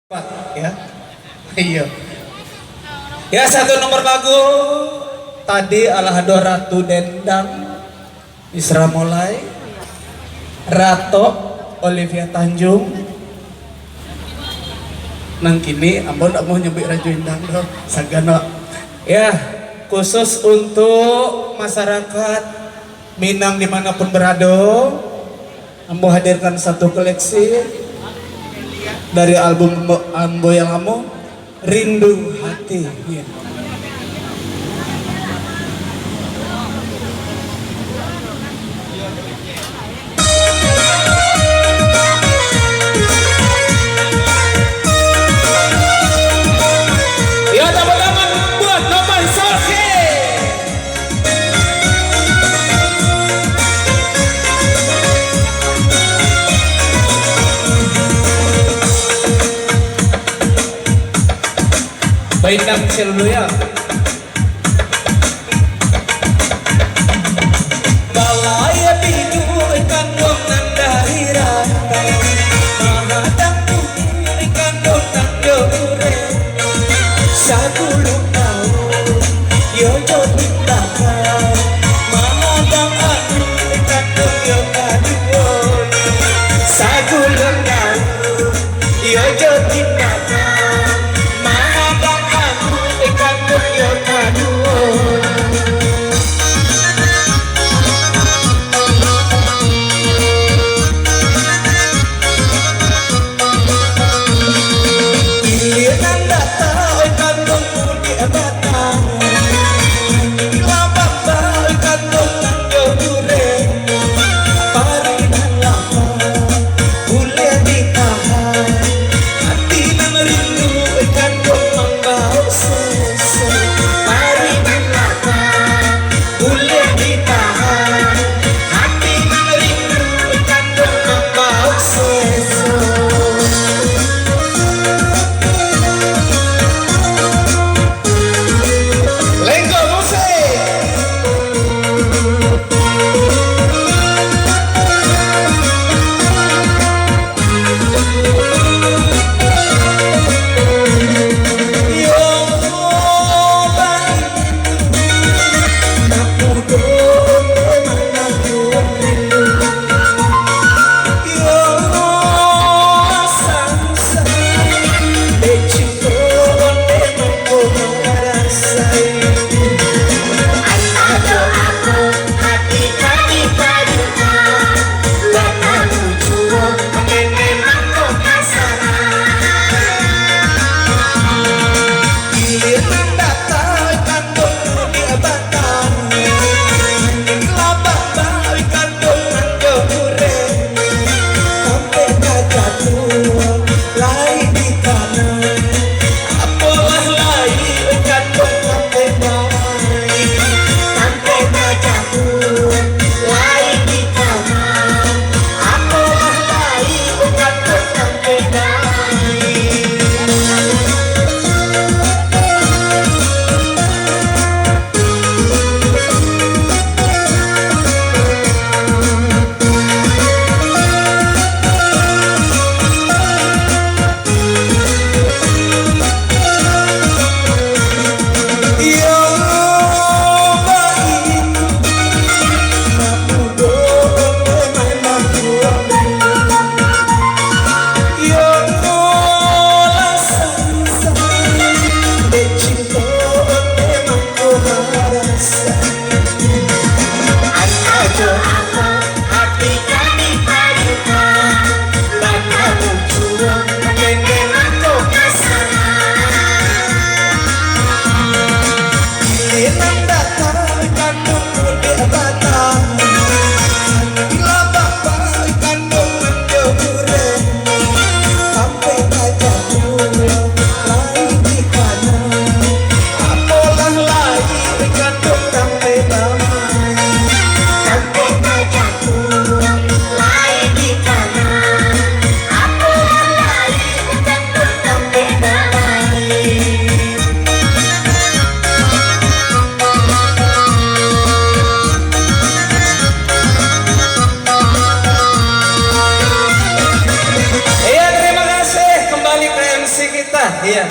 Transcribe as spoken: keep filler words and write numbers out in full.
Empat, ya. Iya. Ya, satu nomor lagu tadi alah ado Ratu Dendang, Isra Molai, Ratok, Olivia Tanjung. Nang kini ambo ndak mau nyebuik Rajo Indah doh, sagan wak. Ya, khusus untuk masyarakat Minang dimanapun berado, ambo hadirkan satu koleksi dari album ambo yang lamo, Rindu Hati. Ya. Ya, tepuk tangan buat Noman Sohe. Baik, nang selalu ya. Balai biduik kanduang nan dari rantau, mahadang bumi kanduang nan jo urek. Sagulung taun yo jo tindakan, mahadang anak kanduang yo kaduo. Sagulung taun yo jo tindakan, mahadang anak kanduang yo kaduo. Ilia nan datang, oi, kanduang mudiak batang. Ilia bamba, oi, kanduang nan jo gureng. Parih nan lapa, buliah ditahan. Ati nan rindu Tah, iya.